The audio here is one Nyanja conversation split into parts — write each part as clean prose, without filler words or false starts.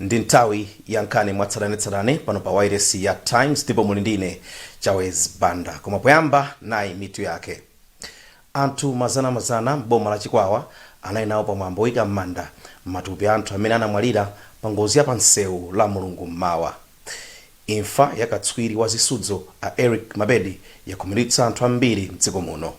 Ndi nthawi ya nkhani mwatsatanetsatane pano pa wailesi ya Times, ndipo muli ndine Chawez Banda. Koma poyamba, nayi mitu yake. Anthu mazanamazana m'boma la Chikwawa anali nawo pamwambo oyika m'manda matupi a anthu amene anamwalira pa ngozi ya pansewu la Mulungu mmawa. Imfa ya katswiri wa zisudzo a Eric Mabedi yakhumudwitsa anthu ambiri mdziko muno.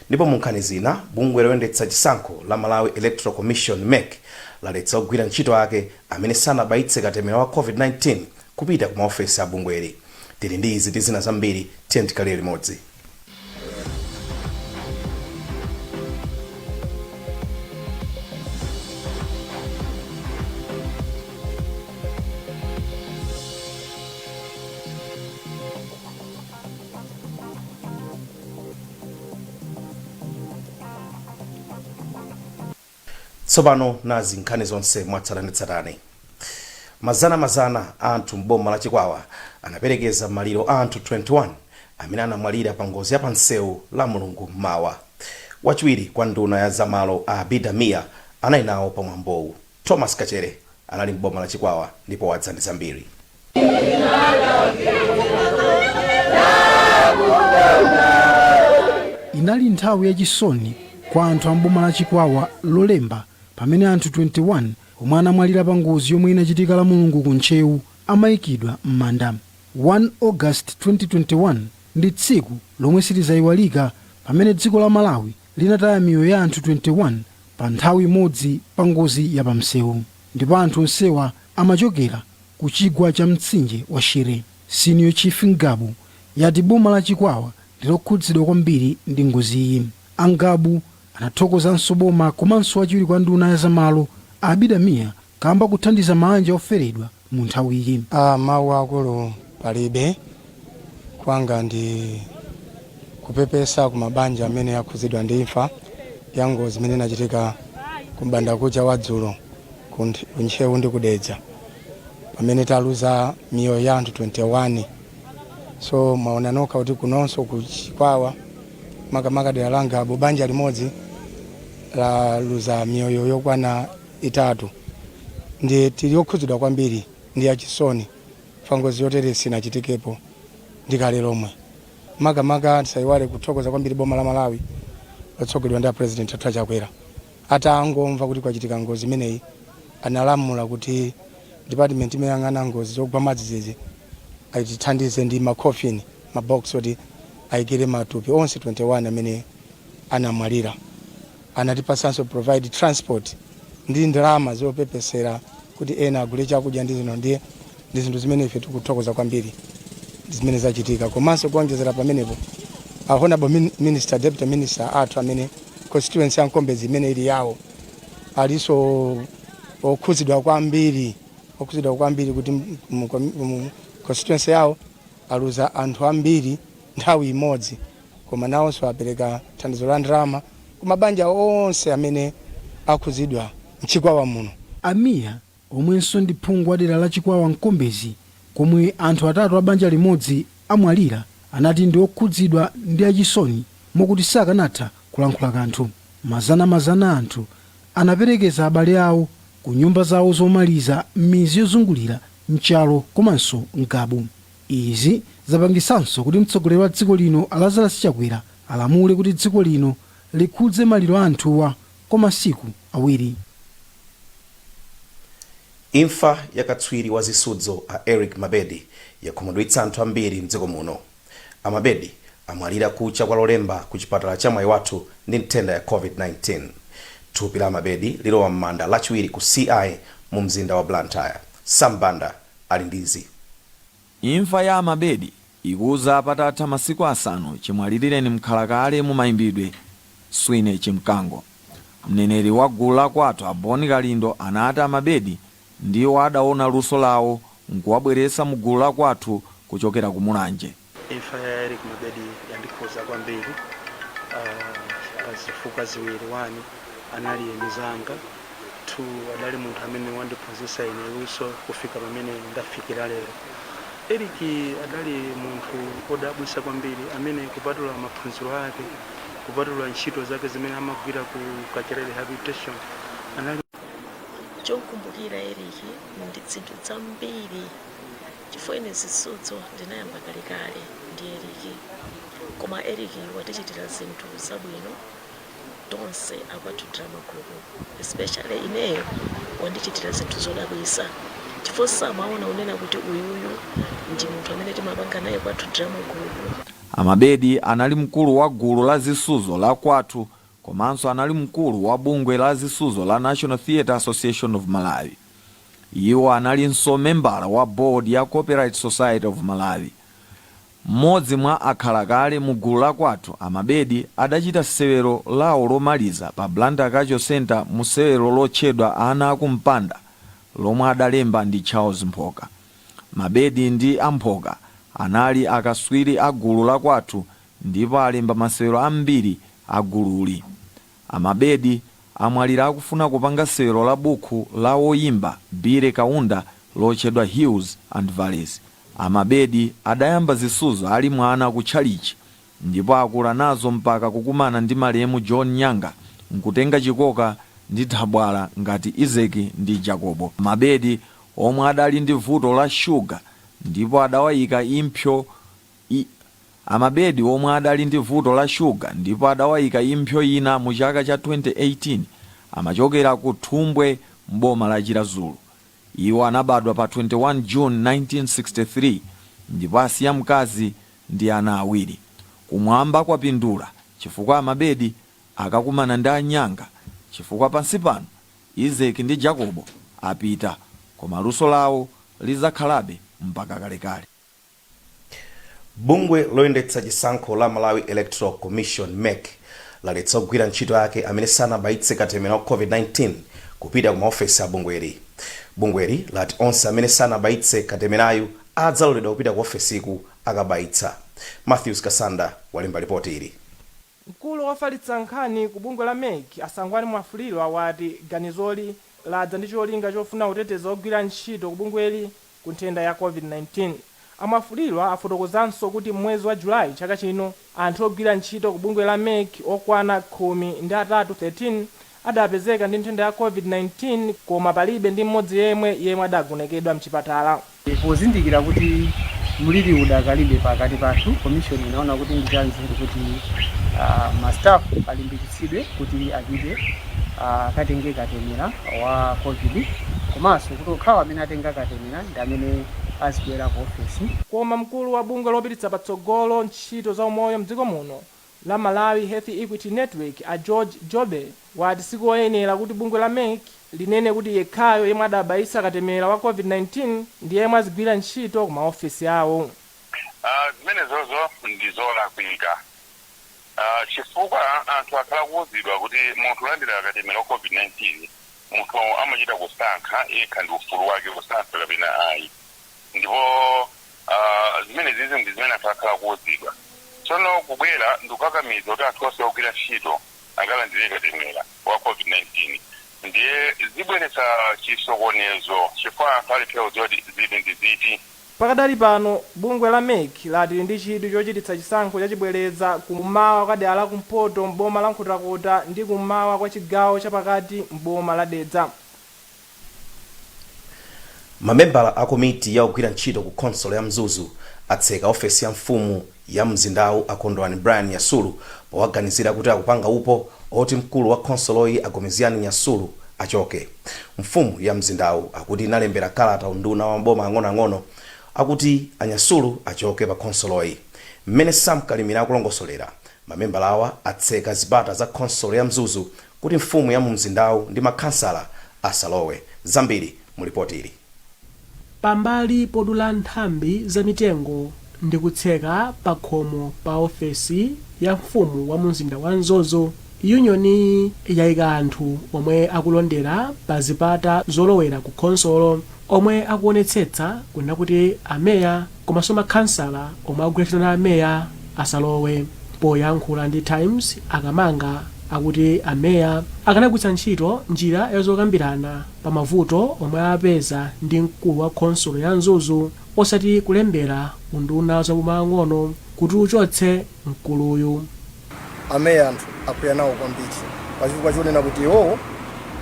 Ndipo mu nkhani zina, bungwe loyendetsa chisankho la Malawi Electoral Commission, MEC, laletsa ogwira ntchito ake amene sanabayitse katemera wa COVID-19 kupita ku maofesi a bungweli. Tili ndi izi ndi zina zambiri, tiye tikhalire limodzi. Tsopano nazi nkhani zonse mwatsatanetsatane. Mazanamazana a anthu m'boma la Chikwawa anaperekeza maliro a anthu 21 amene anamwalira pa ngozi ya pansewu la Mulungu mmawa. Wachiwiri kwa nduna ya zamalo a Abida Mia anali nawo pa mwambowu. Thomas Kachere anali m'boma la Chikwawa ndipo wadza ndi zambiri. Inali nthawi yachisoni kwa anthu a m'boma la Chikwawa Lolemba pamene anthu 21 omwe anamwalira pa ngozi yomwe inachitika la Mulungu ku Ntcheu amayikidwa m'manda. 1 August 2021 ndi tsiku lomwe silizayiwalika pamene dziko la Malawi linataya miyoyo ya anthu 21 pa nthawi imodzi pa ngozi ya pamsewu ndipo anthu onsewa amachokera ku chigwa cha mtsinje wa Shire. Senior Chief Ngabu yati boma la Chikwawa ndilokhudzidwa kwambiri ndi ngoziyi. A Ngabu anathokozanso boma komanso wachiwiri kwa nduna ya zamalo a Abida Mia kamba kuthandiza maanja oferedwa mu nthawiyi. Mawu akulu palibe. Kwanga ndi kupepesa ku mabanja amene akhudzidwa ndi imfa ya ngozi imene inachitika ku mbandakucha wa dzulo ku Ntcheu ndi ku Dedza, pamene taluza miyoyo ya anthu 21. So mwaona nokha kuti kunonso ku Chikwawa, makamaka dera la Ngabu, banja limodzi laluza miyoyo yokwana itatu. Ndi tili okhudzidwa kwambiri ndi achisoni pa ngozi yotere sinachitikepo ndi kale lomwe. Makamaka tisayiwale kuthokoza kwambiri boma la Malawi lotsogoleredwa ndi a President athu Achakwera. Atangomva kuti kwachitika ngozi imeneyi, analamula kuti department imene yang'ana ngozi zogwa mwadzidzidzi ayitithandize ndi macoffin, mabox oti ayikire matupi onse 21 amene anamwalira. Anatipasanso provide transport ndi ndalama zopepesera kuti ena agule chakudya ndi zino. Ndiye ndi zinthu zimene ife tikuthokoza kwambiri zimene zachitika. Komanso kuonjezera pamenepo, a honorable minister, deputy minister athu amene constituency ya Nkombezi imene ili yawo, alinso okhudzidwa kwambiri, okhudzidwa kwambiri kuti mu constituency yawo aluza anthu ambiri nthawi imodzi, koma nawonso apereka thandizo la ndalama ku mabanja onse amene akhudzidwa mChikwawa muno. A Mia, omwenso ndi phungu wa dera la Chikwawa Mkombezi komwe anthu atatu a banja limodzi amwalira, anati ndi okhudzidwa ndi achisoni mokuti sakanatha kulankhula kanthu. Mazanamazana anthu anaperekeza abale awo ku nyumba zawo zomaliza m'mizi yozungulira Nchalo komanso Ngabu. Izi zapangisanso kuti mtsogoleri wa dziko lino a Lazarus Chakwera alamule kuti dziko lino likhudze maliro a anthuwa kwa masiku awiri. Imfa ya katswiri wa zisudzo a Eric Mabedi yakhumudwitsa anthu ambiri mdziko muno. A Mabedi amwalira kucha kwa Lolemba ku chipatala cha Mwaiwathu ndi nthenda ya COVID-19. Thupi la a Mabedi lilowa m'manda Lachiwiri ku CI mu mzinda wa Blantyre. Sam Banda ali ndi izi. Imfa ya a Mabedi ikuza patatha masiku 5 chimwalilireni mkhalakale mu mayimbidwe Swine Chimkango. Mneneri wa gulu la Kwathu a Bon Kalindo anati a Mabedi ndiwo adaona luso lawo nkuwabweretsa mu gulu la Kwathu kuchokera ku Mulanje. Imfa ya Eric Mabedi yandikhuza kwambiri pa zifukwa ziwiri. 1, anali mzanga. 2, adali munthu amene wandiphunzitsa ine luso kufika pamene ndafikira lero. Eric adali munthu odabwitsa kwambiri amene kupatula maphunziro ake, kupatula ntchito zake zimene amagwira ku Cultural Rehabilitation, anali Chonkumbukira Eric ndi zinthu zambiri, chifukwa ine zisudzo ndinayamba kalekale ndi Eric, koma Eric watichitira zinthu zabwino tonse aKwathu Drama Group, especially ineyo wandichitira zinthu zodabwisa, chifukwa samaona unena kuti uyuyu ndi munthu amene timapanga naye Kwathu Drama Group. Amabedi anali mkulu wa gulu la zisudzo la Kwathu, komanso anali mkulu wa bungwe la zisudzo la National Theatre Association of Malawi. Iwo analinso membala wa board ya Copyright Society of Malawi. Mmodzi mwa akhalakale mu gulu la Kwathu, Amabedi adachita sewero lawo lomaliza pa Blantyre Cultural Center mu sewero lotchedwa Ana Akumpanda, lomwe adalemba ndi Charles Mphoka. Mabedi ndi aMphoka anali akaswiri a gulu la Kwathu ndipo alemba masewero ambiri a gululi. Amabedi amwalira akufuna kupanga sewero la buku la woyimba Billy Kaunda lotchedwa Hills and Valleys. Amabedi adayamba zisudzo ali mwana ku tchalichi ndipo akula nazo mpaka kukumana ndi malemu John Nyanga nkutenga chikoka ndi thabwala ngati Isaki ndi Jacobo. Mabedi omwe adali ndi vuto la shuga ndipo adawayika impsyo Amabedi omwe adali ndi vuto la shuga ndipo adawayika impsyo ina mu chaka cha 2018, amachokera ku Thumbwe mboma la Chirazulu. Iwo anabadwa pa 21 June 1963 ndipo asiya mkazi ndi ana awiri. Kumwamba kwapindula chifukwa Amabedi akakumana ndi Anyanga, chifukwa pansi pano Isaki ndi Jacobo apita, koma luso lawo lizakhalabe mpaka kalekale. Bungwe loyendetsa chisankho la Malawi Electoral Commission, MEC, laletsa ogwira ntchito ake amene sanabayitse katemera wa COVID-19 kupita ku maofesi a bungweli. Bungweli lati onse amene sanabayitse katemerayu adzaloledwa kupita ku ofesiku akabayitsa. Matthews Kasanda walemba ripoti ili. Mkulu wofalitsa nkhani ku bungwe la MEC, Asangwani Mwafulirwa, wati ganizoli ladza ndi cholinga chofuna kuteteza ogwira ntchito ku bungweli ku nthenda ya COVID-19. Amwafulirwa afotokozanso kuti mwezi wa Julayi chaka chino anthu ogwira ntchito ku bungwe la MEC okwana 13, 13, adapezeka ndi nthenda ya COVID-19, koma palibe ndi mmodzi yemwe adagonekedwa mchipatala. Pozindikira kuti mliri udakalibe pakati pathu, commission inaona kuti ndi chanzeru kuti ma staff alimbikitsidwe kuti apite akatenge katemera wa COVID, komanso kuti okhawo amene atenga katemera ndi amene azibwera ku ofesi. Koma mkulu wa bungwe lopititsa patsogolo ntchito za umoyo mdziko muno la Malawi Health Equity Network, a George Jobe, wati sikoyenera kuti bungwe la MEC linene kuti yekhayo yemwe adabayitsa katemera wa COVID-19 ndi yemwe azigwira ntchito ku maofesi awo. Zimenezozo ndi zolakwika, chifukwa anthu akhala kuwuzidwa kuti munthu ulandira katemera wa COVID-19, munthu amachita kusankha yekha, ndi ufulu wake kusankha kapena ayi. Ndipo zimene zizi ndi zimene anthu akhala kuwuzidwa. Tsono kubwera ndikukakamiza kuti anthu onse ogwira ntchito akalandire katemera wa COVID-19, ndiye zibweretsa chisokonezo, chifukwa anthu alephera kudziwa kuti zili ndi ziti. Pakadali pano bungwe la MEC lati ndi chidwi chochititsa chisankho chachibwereza kummawa kwa dera la kumpoto mboma la Nkhotakota ndi kummawa kwa chigawo chapakati mboma la Dedza. Mamembala a komiti ya ogwira ntchito ku khonsolo ya Mzuzu atseka ofesi ya mfumu ya mzindawu, Akondwani Brian Nyasulu, powaganizira kuti akupanga upo oti mkulu wa khonsoloyi, Agomeziani Nyasulu, achoke. Mfumu ya mzindawu akuti inalembera kalata unduna wa maboma ang'onoang'ono akuti Anyasulu achoke pa khonsoloyi. Mmene Samkalimira akulongosolera, mamembala awa atseka zipata za khonsolo ya Mzuzu kuti mfumu ya mu mzindawu ndi makhansala asalowe. Zambiri mu ripoti ili. Pambali podula nthambi za mitengo ndi kutseka pa khomo pa ofesi ya mfumu wa mumzinda wa Mzuzu, yunioni yayika anthu omwe akulondera pa zipata zolowera ku khonsolo, omwe akuonetsetsa kunena kuti ameya komanso makhansala omwe akugwira ntchito na ameya asalowe. Poyankhula ndi Times, Akamanga akuti ameya akanagwiritsa ntchito njira yazokambirana pa mavuto omwe apeza ndi mkulu wa khonsolo ya Mzuzu, osati kulembera unduna za maboma ang'ono kuti uchotse mkuluyu. Ameya anthu akwiya nawo kwambiri pachifukwa chonena kuti iwowo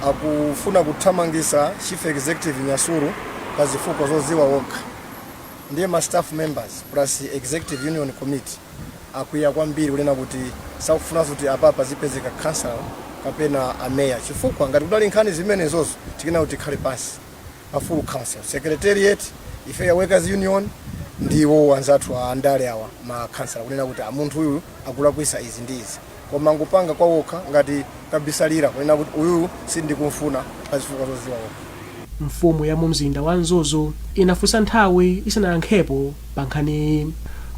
Akufuna kuthamangisa Chief Executive Nyasulu pa zifukwa zoziwa wokha. Ndiye ma staff members plus executive union committee akwiya kwambiri kunena kuti sakufunanso kuti apapa zipezeka council kapena ameya, chifukwa ngati kudali nkhani zimenezozo tikena kuti tikhale pansi pa full council, secretariat, ife ya workers union ndiwo anzathu a andale awa ma council, kunena kuti munthu uyu akulakwisa izi ndi izi, koma ngupanga kwa wokha ngati kabisalira kunena kuti uyuyu sindikumfuna pa zifukwa zoziwa wokha. Mfumu ya mu mzinda wa Mzuzu inafunsa nthawi isanayankhepo pa nkhaniyi.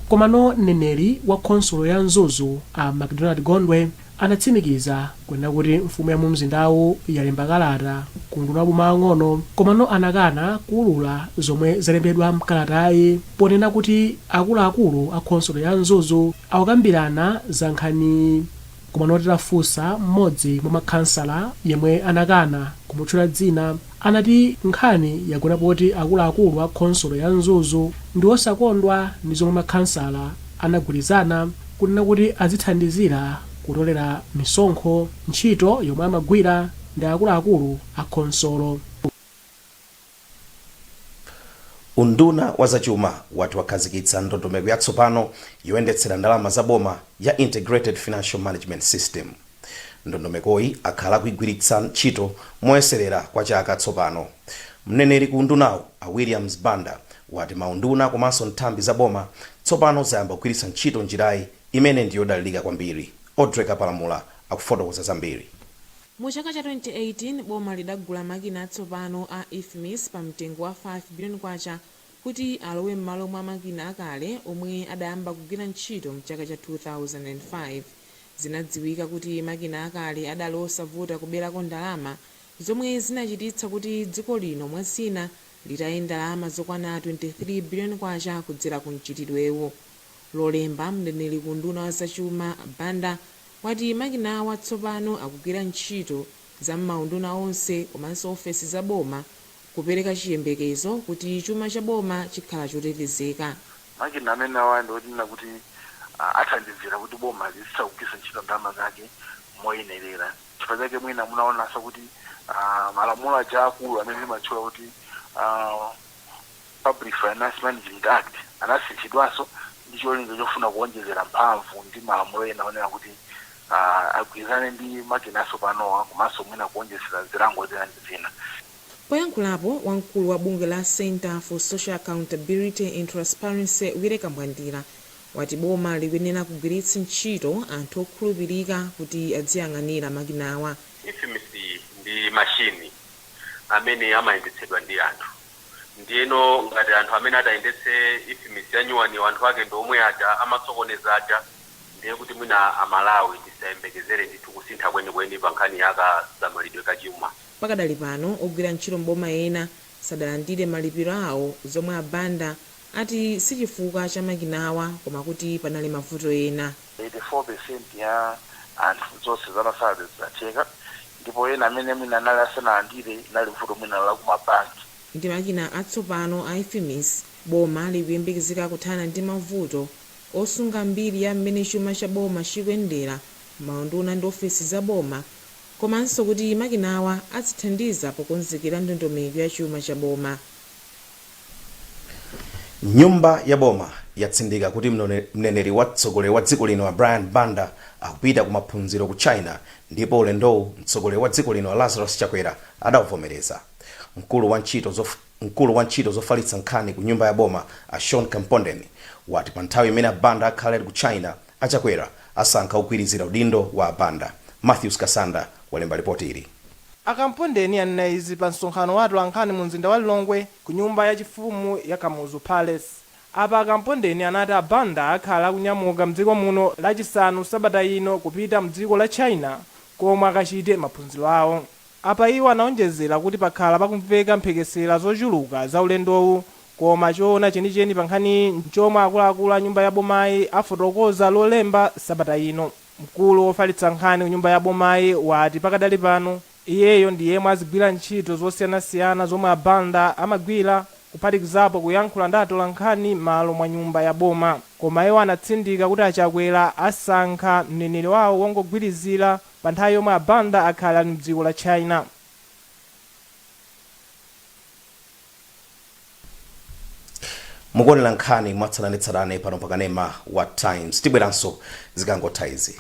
Komano mneneri wa khonsolo ya Mzuzu a Macdonald Gondwe anatsimikiza kunena kuti mfumu ya mu mzindawu yalemba kalata ku nduna boma ang'ono, komano anakana kuwulula zomwe zalembedwa mkalatayi ponena kuti akuluakulu a khonsolo ya Mzuzu akukambirana za nkhaniyi. Komano titafunsa mmodzi mwa makhansala yemwe anakana kumutchula dzina, anati nkhani yagona poti akuluakulu a khonsolo ya Mzuzu ndi osakondwa ndi zomwe makhansala anagwirizana kunena kuti azithandizira kutolera misonkho, ntchito yomwe amagwira ndi akuluakulu a khonsolo. Unduna wa zachuma wati wakhazikitsa ndondomeko yatsopano yoyendetsera ndalama za boma ya Integrated Financial Management System. Ndondomekoyi akhala akuigwiritsa ntchito moyeserera kwa chaka tsopano. Mneneri ku undunawu a Williams Banda wati maunduna komanso nthambi za boma tsopano zayamba kugwiritsa ntchito njirayi imene ndi yodalirika kwambiri. Audrey Kapalamula akufotokoza zambiri. Mu chaka cha 2018 boma lidagula makina atsopano a IFMIS pa mtengo wa 5 billion kwacha kuti alowe m'malo mwa makina akale omwe adayamba kugwira ntchito mchaka cha 2005. Zinadziwika kuti makina akale adali osavuta kuberako ndalama, zomwe zinachititsa kuti dziko lino mwa zina litaye ndalama zokwana 23 billion kwacha kudzera ku mchitidwewu. Lolemba mneneri ku nduna wa zachuma Banda wati makinawa tsopano akugwira ntchito za m'maunduna onse komanso ofesi za boma, kupereka chiyembekezo kuti chuma cha boma chikhala chotetezeka. Makina amene awa ndi otinena kuti athandizira kuti boma lizitha kugwiritsa ntchito ndalama zake moyenerera. Chifukwa chake mwina munaonanso kuti malamulo aja akulu amene timatchula kuti Public Finance Management Act anasinthidwanso ndi cholinga chofuna kuonjezera mphamvu ndi malamulo ena onena kuti agwirizane ndi makina atsopanowa komanso mwina kuonjezera zilango zina ndi zina. Poyankhulapo wamkulu wa bungwe la Centre for Social Accountability and Transparency Willy Kambwandira wati boma likuyenera kugwiritsa ntchito anthu okhulupirika kuti adziyang'anira makinawa. IFMIS ndi mashini amene amayendetsedwa ndi anthu. Ndiyeno ngati anthu amene atayendetse IFMIS ya new one, anthu ake ndi omwe aja amasokoneza aja, ndiye kuti mwina Amalawi tisayembekezere ndithu kusintha kwenikweni pa nkhani ya kasamalidwe kachuma. Pakadali pano ogwira ntchito mboma ena sadalandire malipiro awo, zomwe a Banda ati sichifukwa cha makinawa koma kuti panali mavuto ena. 84% ya anthu zonse za masalary zatheka, ndipo ena amene mwina anali asanalandire inali vuto mwina la kumabanki. Ndi makina atsopano a IFMIS, boma likuyembekezeka kuthana ndi mavuto osunga mbiri ya mmene chuma cha boma chikuyendera maunduna ndi ofesi za boma, komanso kuti makinawa azithandiza pokonzekera ndondomeko ya chuma cha boma. Nyumba ya boma yatsindika kuti mneneri wa mtsogoleri wa dziko lino a Brian Banda akupita ku maphunziro ku China, ndipo ulendowu mtsogoleri wa dziko lino Lazarus Chakwera adauvomereza. Mkulu wa ntchito zofalitsa nkhani ku nyumba ya boma a Sean Kampondeni wati pa nthawi imene a Banda akhale ali ku China, a Chakwera asankha ogwirizira udindo wa a Banda. Matthews Kasanda walemba ripoti ili. A Kampondeni anena izi pa msonkhano wa atolankhani mu mzinda wa Lilongwe ku nyumba yachifumu ya Kamuzu Palace. Apa a Kampondeni anati a Banda akhala akunyamuka mdziko muno Lachisanu sabata ino kupita mdziko la China komwe akachite maphunziro awo. Apa iwo anaonjezera kuti pakhala pakumveka mphekesera zochuluka za ulendowu, koma choona chenicheni pa nkhaniyi nchomwe akuluakulu a nyumba ya bomayi afotokoza Lolemba sabata ino. Mkulu wofalitsa nkhani ku nyumba ya bomayi wati pakadali pano iyeyo ndi yemwe azigwira ntchito zosiyanasiyana zomwe a Banda amagwira, kuphatikizapo kuyankhula ndi atolankhani m'malo mwa nyumba ya boma. Koma iwo anatsindika kuti a Chakwera asankha mneneri wawo wongogwirizira pa nthawi yomwe a Banda akhale ali mdziko la China. Mukuonera nkhani mwatsatanetsatane pano pakanema wa Times. Tibweranso zikangotha izi.